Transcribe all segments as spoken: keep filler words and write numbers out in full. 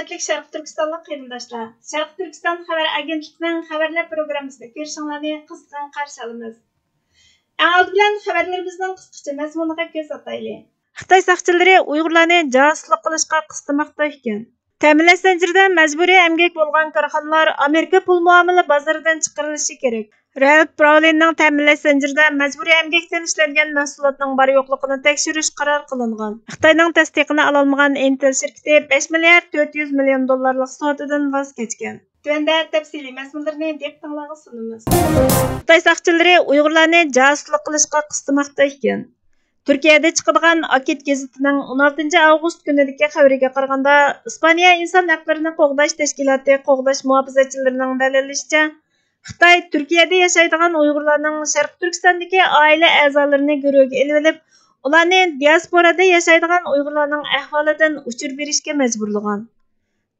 ھۆرمەتلىك شەرقىي تۈركىستانلىق قېرىنداشلار، شەرقىي تۈركىستان خەۋەر ئاگېنتلىقىنىڭ خەۋەرلەر پروگراممىسىنى كۆرۈشۈڭلارنى قىزغىن قارشى ئالىمىز. ئەڭ ئالدى بىلەن خەۋەرلىرىمىزنىڭ قىسقىچە مەزمۇنىغا كۆز ئاتايلى. خىتاي ساقچىلىرى ئۇيغۇرلارنى جاسۇسلۇق قىلىشقا قىستىماقتا ئىكەن. تەمىنلەش زەنجىرىدە مەجبۇرىي ئەمگەك بولغان كارخانىلار ئامېرىكا پۇل مۇئامىلە بازىرىدىن چىقىرىلىشى كېرەك. رەلف براۋلىننىڭ تەمىنلەش زەنجىرىدە مەجبۇرىي ئەمگەكتىن ئىشلەنگەن مەھسۇلاتنىڭ بار-يوقلۇقىنى تەكشۈرۈش قارار قىلىنغان. خىتاينىڭ تەستىقىنى ئالالمىغان ئىنتېل شىركىتى بەش مىليارد تۆت يۈز مىليون دوللارلىق سودىدىن ۋاز كەچكەن. تۆۋەندە تەپسىلىي مەزمۇنلىرىنى دىققىتىڭلارغا سۇنىمىز. خىتاي ساقچىلىرى ئۇيغۇرلارنى جاسۇسلۇق قىلىشقا قىستىماقتا ئىكەن. تۈركىيەدە چىقىدىغان ئاكىت گېزىتىنىڭ ئون ئالتىنچى ئاۋغۇست كۈنىدىكى خەۋىرىگە قارىغاندا، ئىسپانىيە ئىنسان ھەقلىرىنى قوغداش تەشكىلاتى قوغداش مۇھاپىزەتچىلىرىنىڭ دەلىللىشىچە، خىتاي تۈركىيەدە ياشايدىغان ئۇيغۇرلارنىڭ شەرقىي تۈركىستاندىكى ئائىلە ئەزالىرىنى گۆرۈگە ئېلىۋېلىپ، ئۇلارنى دىياسپورادا ياشايدىغان ئۇيغۇرلارنىڭ ئەھۋالىدىن ئۇچۇر بېرىشكە مەجبۇرلىغان.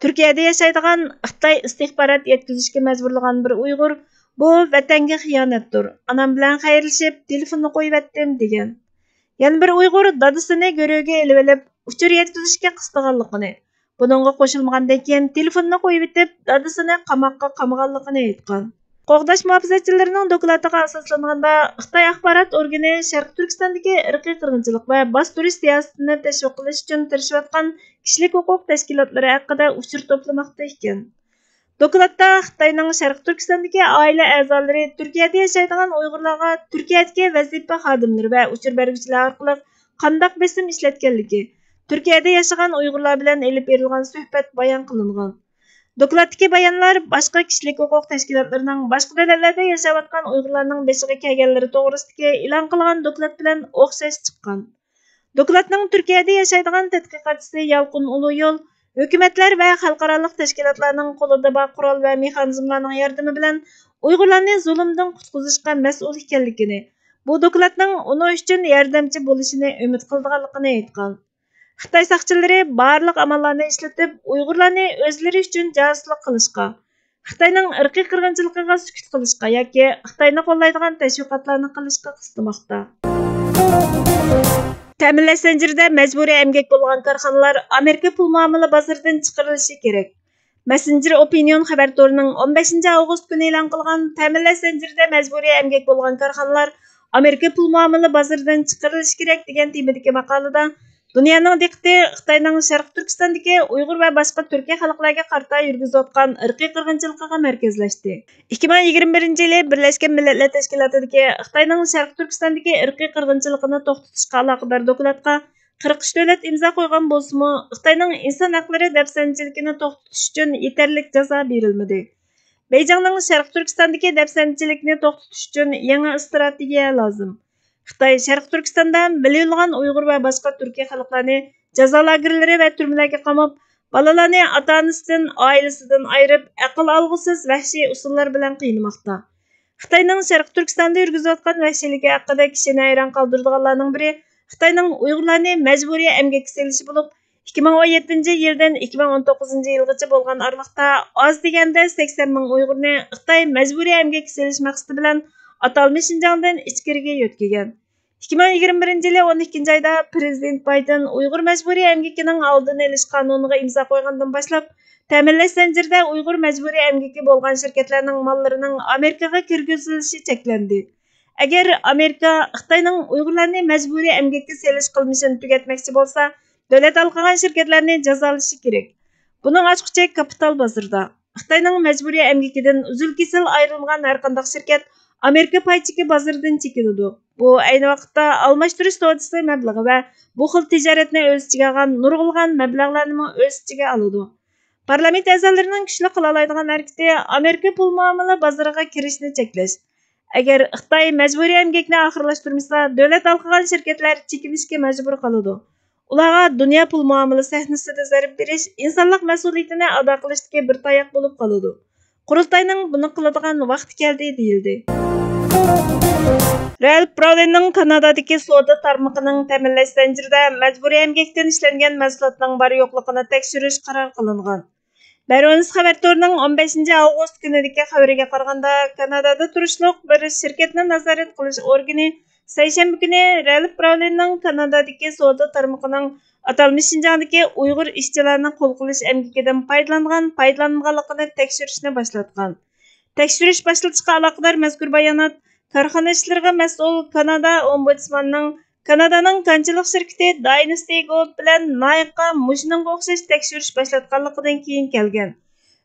تۈركىيەدە ياشايدىغان خىتاي ئىستىخبارات يەتكۈزۈشكە مەجبۇرلىغان بىر ئۇيغۇر، «بۇ ۋەتەنگە خىيانەتتۇر، ئانام بىلەن خەيرلىشىپ، تېلېفوننى قويۇۋەتتىم» دېگەن. يەنە بىر ئۇيغۇر دادىسىنى گۆرۈگە ئېلىۋېلىپ، ئۇچۇر يەتكۈزۈشكە قىستىغانلىقىنى، بۇنىڭغا قوشۇلمىغاندىن كېيىن تېلېفوننى قويۇۋېتىپ، دادىسىنى قاماققا قامىغانلىقىنى ئېيتقان. قوغداش مۇھاپىزەتچىلىرىنىڭ دوكلاتىغا ئاساسلانغاندا، خىتاي ئاخبارات ئورگىنى شەرقىي تۈركىستاندىكى ئىرقىي قىرغىنچىلىق ۋە باستۇرۇش سىياسىتىنى تەشۋىق قىلىش ئۈچۈن تىرىشىۋاتقان كىشىلىك ھوقۇق تەشكىلاتلىرى ھەققىدە ئۇچۇر توپلىماقتا ئىكەن. دوكلاتتا خىتاينىڭ شەرقىي تۈركىستاندىكى ئائىلە ئەزالىرى تۈركىيەدە ياشايدىغان ئۇيغۇرلارغا تۈركىيەدىكى ۋەزىپە خادىملىرى ۋە ئۇچۇر بەرگۈچىلەر ئارقىلىق قانداق بېسىم ئىشلەتكەنلىكى، تۈركىيەدە ياشىغان ئۇيغۇرلار بىلەن ئېلىپ بېرىلغان سۆھبەت بايان قىلىنغان. دوكلاتتىكى بايانلار باشقا كىشىلىك ھوقۇق تەشكىلاتلىرىنىڭ باشقا دۆلەتلەردە ياشاۋاتقان ئۇيغۇرلارنىڭ بېشىغا كەلگەنلىرى توغرىسىدىكى ئېلان قىلغان دوكلات بىلەن ئوخشاش چىققان. دوكلاتنىڭ تۈركىيەدە ياشايدىغان تەتقىقاتچىسى يالقۇن ئۇلۇيول ھۆكۈمەتلەر ۋە خەلقئارالىق تەشكىلاتلارنىڭ قولىدا بار قورال ۋە مېخانىزملارنىڭ ياردىمى بىلەن ئۇيغۇرلارنى زۇلۇمدىن قۇتقۇزۇشقا مەسئۇل ئىكەنلىكىنى، بۇ دوكلاتنىڭ ئۇنىڭ ئۈچۈن ياردەمچى بولۇشىنى ئۈمىد قىلىدىغانلىقىنى ئېيتقان. خىتاي ساقچىلىرى بارلىق ئاماللارنى ئىشلىتىپ، ئۇيغۇرلارنى ئۆزلىرى ئۈچۈن جاسۇسلۇق قىلىشقا، خىتاينىڭ ئىرقىي قىرغىنچىلىقىغا سۈكۈت قىلىشقا ياكى خىتاينى قوللايدىغان تەشۋىقاتلارنى قىلىشقا قىستىماقتا. تەمىنلەش زەنجىرىدە مەجبۇرىي ئەمگەك بولغان كارخانىلار ئامېرىكا پۇل مۇئامىلە بازىرىدىن چىقىرىلىشى كېرەك. مەسسېنجېر ئوپىنىيون خەۋەر تورىنىڭ ئون بەشىنچى ئاۋغۇست كۈنى ئېلان قىلغان تەمىنلەش زەنجىرىدە مەجبۇرىي ئەمگەك بولغان كارخانىلار ئامېرىكا پۇل مۇئامىلە بازىرىدىن چىقىرىلىشى كېرەك دېگەن تېمىدىكى ماقالىدە دۇنيانىڭ دىققىتى خىتاينىڭ شەرقىي تۈركىستاندىكى ئۇيغۇر ۋە باشقا تۈركىي خەلقلەرگە قارىتا يۈرگۈزۈۋاتقان ئىرقىي قىرغىنچىلىقىغا مەركەزلەشتى. ئىككى مىڭ يىگىرمە بىرىنچى يىلى بىرلەشكەن مىللەتلەر تەشكىلاتىدىكى خىتاينىڭ شەرقىي تۈركىستاندىكى ئىرقىي قىرغىنچىلىقىنى توختىتىشقا ئالاقىدار دوكلاتقا قىرىق ئۈچ دۆلەت ئىمزا قويغان بولسىمۇ، خىتاينىڭ ئىنسان ھەقلىرى دەپسەندىچىلىكىنى توختىتىش ئۈچۈن يېتەرلىك جازا بېرىلمىدى. بېيجىڭنىڭ شەرقىي تۈركىستاندىكى دەپسەندىچىلىكنى توختىتىش ئۈچۈن يېڭى ئىستراتېگىيە لازىم. خىتاي شەرقىي تۈركىستاندا مىليونلىغان ئۇيغۇر ۋە باشقا تۈركىي خەلقلەرنى جازا لاگېرلىرى ۋە تۈرمىلەرگە قاماپ، بالىلارنى ئاتا-ئانىسىدىن، ئائىلىسىدىن ئايرىپ، ئەقىل ئالغۇسىز، ۋەھشىي ئۇسۇللار بىلەن قىينىماقتا. خىتاينىڭ شەرقىي تۈركىستاندا يۈرگۈزۈۋاتقان ۋەھشىيلىكى ھەققىدە كىشىنى ھەيران قالدۇرىدىغانلارنىڭ بىرى خىتاينىڭ ئۇيغۇرلارنى مەجبۇرىي ئەمگەككە سېلىشى بولۇپ، ئىككى مىڭ ئون يەتتىنچى يىلدىن ئىككى مىڭ ئون توققۇزىنچى يىلغىچە بولغان ئارىلىقتا ئاز دېگەندە سەكسەن مىڭ ئۇيغۇرنى خىتاي مەجبۇرىي ئەمگەككە سېلىش مەقسىتى بىلەن ئاتالمىش شىنجاڭدىن ئىچكىرىگە يۆتكىگەن. ئىككى مىڭ يىگىرمە بىرىنچى يىلى ئون ئىككىنچى ئايدا پىرېزىدېنت بايدېن ئۇيغۇر مەجبۇرىي ئەمگىكىنىڭ ئالدىنى ئېلىش قانۇنىغا ئىمزا قويغاندىن باشلاپ، تەمىنلەش زەنجىرىدە ئۇيغۇر مەجبۇرىي ئەمگىكى بولغان شىركەتلەرنىڭ ماللىرىنىڭ ئامېرىكىغا كىرگۈزۈلۈشى چەكلەندى. ئەگەر ئامېرىكا خىتاينىڭ ئۇيغۇرلارنى مەجبۇرىي ئەمگەككە سېلىش قىلمىشىنى تۈگەتمەكچى بولسا، دۆلەت ھالقىغان شىركەتلەرنى جازالىشى كېرەك. بۇنىڭ ئاچقۇچى كاپىتال بازىرىدا. خىتاينىڭ مەجبۇرىي ئەمگىكىدىن ئۈزۈل-كېسىل ئايرىلمىغان ھەرقانداق شىركەت ئامېرىكا پاي چېكى بازىرىدىن چېكىنىدۇ. بۇ ئەينى ۋاقىتتا ئالماشتۇرۇش سودىسى مەبلىغى ۋە بۇ خىل تىجارەتنى ئۆز ئىچىگە ئالغان نۇرغۇنلىغان مەبلەغلەرنىمۇ ئۆز ئىچىگە ئالىدۇ. پارلامېنت ئەزالىرىنىڭ كۈچلۈك قىلالايدىغان ھەرىكىتى ئامېرىكا پۇل مۇئامىلە بازىرىغا كىرىشنى چەكلەش. ئەگەر خىتاي مەجبۇرىي ئەمگەكنى ئاخىرلاشتۇرمىسا، دۆلەت ھالقىغان شىركەتلەر چېكىنىشكە مەجبۇر قالىدۇ. ئۇلارغا دۇنيا پۇل مۇئامىلە سەھنىسىدە زەربە بېرىش ئىنسانلىق مەسئۇلىيىتىنى ئادا قىلىشتىكى بىر تاياق بولۇپ قالىدۇ. قۇرۇلتاينىڭ بۇنى قىلىدىغان ۋاقتى كەلدى، دېيىلدى. رەلف براۋلىننىڭ كانادادىكى سودا تارمىقىنىڭ تەمىنلەش زەنجىرىدە مەجبۇرىي ئەمگەكتىن ئىشلەنگەن مەھسۇلاتنىڭ بار-يوقلۇقىنى تەكشۈرۈش قارار قىلىنغان. بەرونېس خەۋەر تورىنىڭ ئون بەشىنچى ئاۋغۇست كۈنىدىكى خەۋىرىگە قارىغاندا، كانادادا تۇرۇشلۇق بىر شىركەتنى نازارەت قىلىش ئورگىنى سەيشەنبە كۈنى رەلف براۋلىننىڭ كانادادىكى سودا تارمىقىنىڭ ئاتالمىش شىنجاڭدىكى ئۇيغۇر ئىشچىلارنىڭ قول قىلىش ئەمگىكىدىن پايدىلانغان، پايدىلانمىغانلىقىنى تەكشۈرۈشنى باشلاتقان. تەكشۈرۈش باشلىتىشقا ئالاقىدار مەزكۇر بايانات كارخانا ئىشلىرىغا مەسئۇل كانادا ئومبۇدسماننىڭ كانادانىڭ كانچىلىق شىركىتى داينىستى گولد بىلەن نايكقا مۇشۇنىڭغا ئوخشاش تەكشۈرۈش باشلاتقانلىقىدىن كېيىن كەلگەن.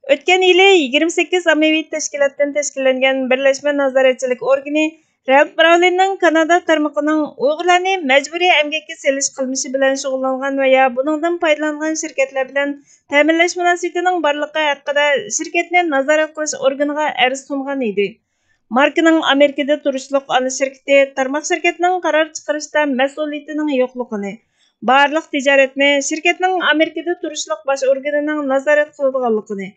ئۆتكەن يىلى يىگىرمە سەككىز ئاممىۋى تەشكىلاتتىن تەشكىللەنگەن بىرلەشمە نازارەتچىلىك ئورگىنى رەلف براۋلىننىڭ كانادا تارمىقىنىڭ ئۇيغۇرلارنى مەجبۇرىي ئەمگەككە سېلىش قىلمىشى بىلەن شۇغۇللانغان ۋە يا بۇنىڭدىن پايدىلانغان شىركەتلەر بىلەن تەمىنلەش مۇناسىۋىتىنىڭ بارلىقى ھەققىدە شىركەتنى نازارەت قىلىش ئورگىنىغا ئەرز سۇنغان ئىدى. ماركىنىڭ ئامېرىكىدا تۇرۇشلۇق ئانا شىركىتى تارماق شىركەتنىڭ قارار چىقىرىشتا مەسئۇلىيىتىنىڭ يوقلۇقىنى، بارلىق تىجارەتنى شىركەتنىڭ ئامېرىكىدا تۇرۇشلۇق باش ئورگىنىنىڭ نازارەت قىلىدىغانلىقىنى،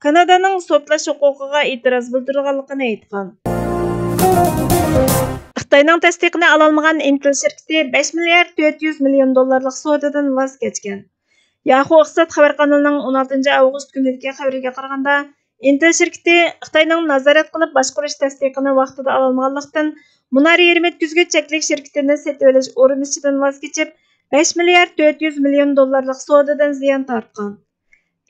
كانادانىڭ سوتلاش ھوقۇقىغا ئېتىراز بىلدۈرىدىغانلىقىنى ئېيتقان. خىتاينىڭ تەستىقىنى ئالالمىغان ئىنتېل شىركىتى بەش مىليارد تۆت يۈز مىليون دوللارلىق سودىدىن ۋاز كەچكەن. ياخۇ ئىقتىساد خەۋەر قانىلىنىڭ ئون ئالتىنچى ئاۋغۇست كۈنىدىكى خەۋىرىگە قارىغاندا، ئىنتېل شىركىتى خىتاينىڭ نازارەت قىلىپ باشقۇرۇش تەستىقىنى ۋاقتىدا ئالالمىغانلىقتىن، مۇنار يېرىم ئۆتكۈزگۈچ چەكلىك شىركىتىنى سېتىۋېلىش ئورۇن ئىچىدىن ۋاز كېچىپ، بەش مىليارد تۆت يۈز مىليون دوللارلىق سودىدىن زىيان تارتقان.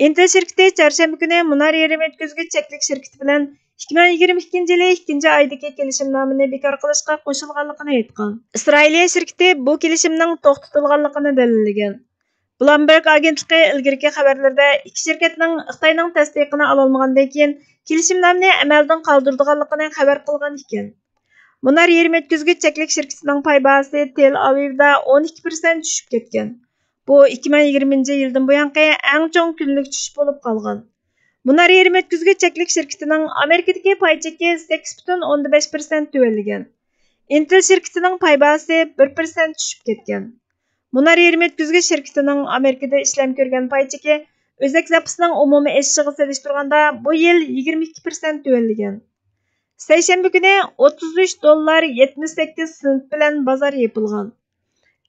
ئىنتېل شىركىتى چارشەنبە كۈنى مۇنار يېرىم ئۆتكۈزگۈچ چەكلىك شىركىتى بىلەن ئىككى مىڭ يىگىرمە ئىككىنچى يىلى ئىككىنچى ئايدىكى كېلىشىمنامىنى بىكار قىلىشقا قوشۇلغانلىقىنى ئېيتقان. ئىسرائىلىيە شىركىتى بۇ كېلىشىمنىڭ توختىتىلغانلىقىنى دەلىللىگەن. بلومبېرگ ئاگېنتلىقى ئىلگىرىكى خەۋەرلىرىدە ئىككى شىركەتنىڭ خىتاينىڭ تەستىقىنى ئالالمىغاندىن كېيىن، كېلىشىمنامىنى ئەمەلدىن قالدۇرىدىغانلىقىنى خەۋەر قىلغان ئىكەن. مۇنار يېرىم ئۆتكۈزگۈچ چەكلىك شىركىتىنىڭ پاي باھاسى تېل ئاۋىۋدا ئون ئىككى پىرسەنت چۈشۈپ كەتكەن. بۇ ئىككى مىڭ يىگىرمىنچى يىلدىن بۇيانقى ئەڭ چوڭ كۈنلۈك چۈشۈش بولۇپ قالغان. مۇنار يېرىم ئۆتكۈزگۈچ چەكلىك شىركىتىنىڭ ئامېرىكىدىكى پاي چېكى سەككىز پۈتۈن ئوندىن بەش پىرسەنت تۆۋەنلىگەن. ئىنتېل شىركىتىنىڭ پاي باھاسى بىر پىرسەنت چۈشۈپ كەتكەن. مۇنار يېرىم ئۆتكۈزگۈچ شىركىتىنىڭ ئامېرىكىدا ئىشلەمگە كىرگەن پاي چېكى ئۆزەك زاپىسىنىڭ ئومۇمىي ئېشىشىغا سېلىشتۇرغاندا بۇ يىل يىگىرمە ئىككى پىرسەنت تۆۋەنلىگەن. سەيشەنبە كۈنى ئوتتۇز ئۈچ دوللار يەتمىش سەككىز سېنت بىلەن بازار يېپىلغان.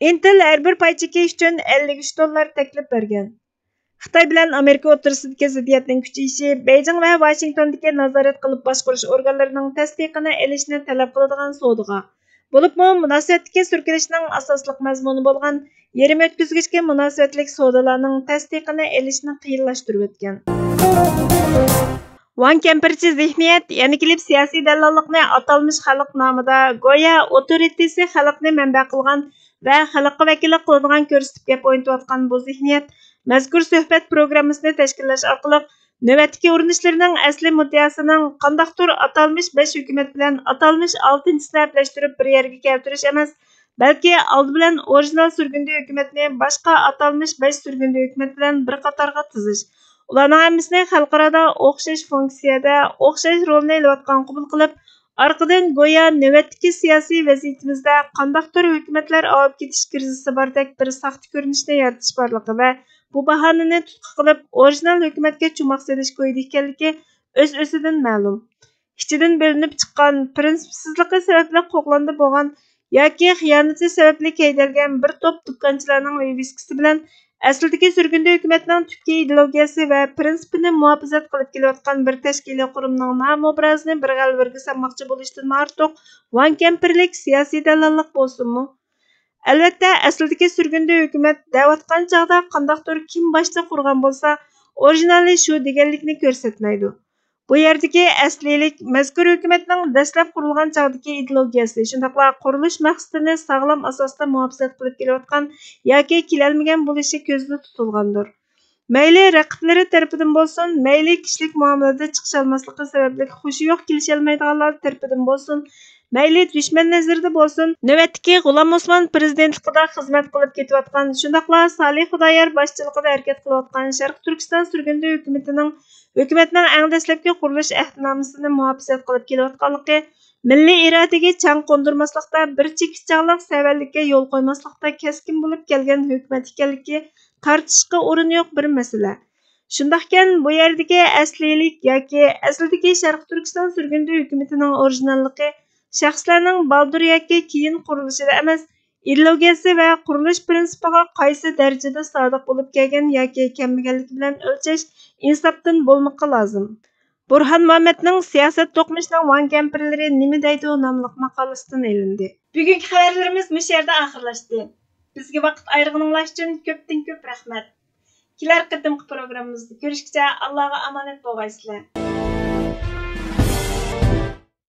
ئىنتېل ھەر بىر پاي چېكى ئۈچۈن ئەللىك ئۈچ دوللار تەكلىپ بەرگەن. خىتاي بىلەن ئامېرىكا ئوتتۇرىسىدىكى زىددىيەتنىڭ كۈچىيىشى بېيجىڭ ۋە ۋاشىنگتوندىكى نازارەت قىلىپ باشقۇرۇش ئورگانلىرىنىڭ تەستىقىنى ئېلىشنى تەلەپ قىلىدىغان سودىغا، بولۇپمۇ مۇناسىۋەتتىكى سۈركىلىشنىڭ ئاساسلىق مەزمۇنى بولغان يېرىم ئۆتكۈزگۈچكە مۇناسىۋەتلىك سودىلارنىڭ تەستىقىنى ئېلىشنى قىيىنلاشتۇرۇۋەتكەن. ۋاڭ كەمپىرچى زېھنىيەت يەنە كېلىپ سىياسىي دەلاللىقنى ئاتالمىش خەلق نامىدا، گويا ئوتورىتېسى خەلقنى مەنبە قىلغان ۋە خەلققە ۋەكىللىك قىلىدىغان كۆرسىتىپ گەپ ئوينىتىۋاتقان بۇ زېھنىيەت مەزكۇر سۆھبەت پروگراممىسىنى تەشكىللەش ئارقىلىق نۆۋەتتىكى ئۇرۇنۇشلىرىنىڭ ئەسلىي مۇددىئاسىنىڭ قانداقتۇر ئاتالمىش بەش ھۆكۈمەت بىلەن ئاتالمىش ئالتىنچىسىنى ھەپلەشتۈرۈپ بىر يەرگە كەلتۈرۈش ئەمەس، بەلكى ئالدى بىلەن ئورىجىنال سۈرگۈندە ھۆكۈمەتنى باشقا ئاتالمىش بەش سۈرگۈندە ھۆكۈمەت بىلەن بىر قاتارغا تىزىش، ئۇلارنىڭ ھەممىسىنى خەلقئارادا ئوخشاش فۇنكسىيەدە ئوخشاش رولنى ئېلىۋاتقان قوبۇل قىلىپ، ئارقىدىن گويا نۆۋەتتىكى سىياسىي ۋەزىيىتىمىزدە قانداقتۇر ھۆكۈمەتلەر ئاۋۇپ كېتىش كىرىزىسى باردەك بىر ساختا كۆرۈنۈشنى يارىتىش بارلىقى ۋە بۇ باھانىنى تۇتقا قىلىپ، ئورىجىنال ھۆكۈمەتكە چوماق سېلىش كويىدا ئىكەنلىكى ئۆز-ئۆزىدىن مەلۇم. ئىچىدىن بۆلۈنۈپ چىققان، پىرىنسىپسىزلىقى سەۋەبلىك قوغلاندى بولغان ياكى خىيانىتى سەۋەبلىك ھەيدەلگەن بىر توپ دۇكانچىلارنىڭ ۋىۋىسكىسى بىلەن ئەسلىدىكى سۈرگۈندە ھۆكۈمەتنىڭ تۈپكى ئىدېئولوگىيەسى ۋە پىرىنسىپىنى مۇھاپىزەت قىلىپ كېلىۋاتقان بىر تەشكىلىي قۇرۇمنىڭ نام ئوبرازىنى بىر غەلۋىرگە سالماقچى بولۇشتىن ئارتۇق ۋاڭ كەمپىرلىك سىياسىي دەلاللىق بولسۇنمۇ؟ ئەلۋەتتە، ئەسلىدىكى سۈرگۈندە ھۆكۈمەت دەۋاتقان چاغدا قانداقتۇر كىم باشلىق قۇرغان بولسا، ئورىجىنالى شۇ دېگەنلىكنى كۆرسەتمەيدۇ. بۇ يەردىكى ئەسلىيلىك مەزكۇر ھۆكۈمەتنىڭ دەسلەپ قۇرۇلغان چاغدىكى ئىدېئولوگىيەسى، شۇنداقلا قۇرۇلۇش مەقسىتىنى ساغلام ئاساستا مۇھاپىزەت قىلىپ كېلىۋاتقان ياكى كېلەلمىگەن بولۇشى كۆزدە تۇتۇلغاندۇر. مەيلى رەقىبلىرى تەرىپىدىن بولسۇن، مەيلى كىشىلىك مۇئامىلىدە چىقىشالماسلىقى سەۋەبلىك خۇشى يوق كېلىشەلمەيدىغانلار تەرىپىدىن بولسۇن، مەيلى دۈشمەن نەزىرىدە بولسۇن، نۆۋەتتىكى غۇلام ئوسمان پىرېزىدېنتلىقىدا خىزمەت قىلىپ كېتىۋاتقان، شۇنداقلا سالىھ خۇدايار باشچىلىقىدا ھەرىكەت قىلىۋاتقان شەرقىي تۈركىستان سۈرگۈندە ھۆكۈمىتىنىڭ، ھۆكۈمەتنىڭ ئەڭ دەسلەپكى قۇرۇلۇش ئەھدىنامىسىنى مۇھاپىزەت قىلىپ كېلىۋاتقانلىقى، مىللىي ئىرادىگە چاڭ قوندۇرماسلىقتا، بىر چېكىت چاغلىق سەۋەنلىككە يول قويماسلىقتا كەسكىن بولۇپ كەلگەن ھۆكۈمەت ئىكەنلىكى تارتىشىشقا ئورۇن يوق بىر مەسىلە. شۇنداقكەن، بۇ يەردىكى ئەسلىيلىك ياكى ئەسلىدىكى شەرقىي تۈركىستان سۈرگۈندە ھۆكۈمىتىنىڭ ئورىجىناللىقى شەخسلەرنىڭ بالدۇر ياكى كېيىن قۇرۇلۇشىدا ئەمەس، ئىدېئولوگىيەسى ۋە قۇرۇلۇش پىرىنسىپىغا قايسى دەرىجىدە سادىق بولۇپ كەلگەن ياكى كەلمىگەنلىكى بىلەن ئۆلچەش ئىنساپتىن بولمىقى لازىم. بۇرھان مۇھەممەدنىڭ سىياسەت دوقمۇشىنىڭ ۋاڭ كەمپىرلىرى نېمە دەيدۇ ناملىق ماقالىسىدىن ئېلىندى. بۈگۈنكى خەۋەرلىرىمىز مۇشۇ يەردە ئاخىرلاشتى. بىزگە ۋاقىت ئايرىغىنىڭلار ئۈچۈن كۆپتىن كۆپ رەھمەت. كېلەر قېتىمقى پروگراممىمىزدا كۆرۈشكىچە ئاللاغا ئامانەت بولغايسىلەر.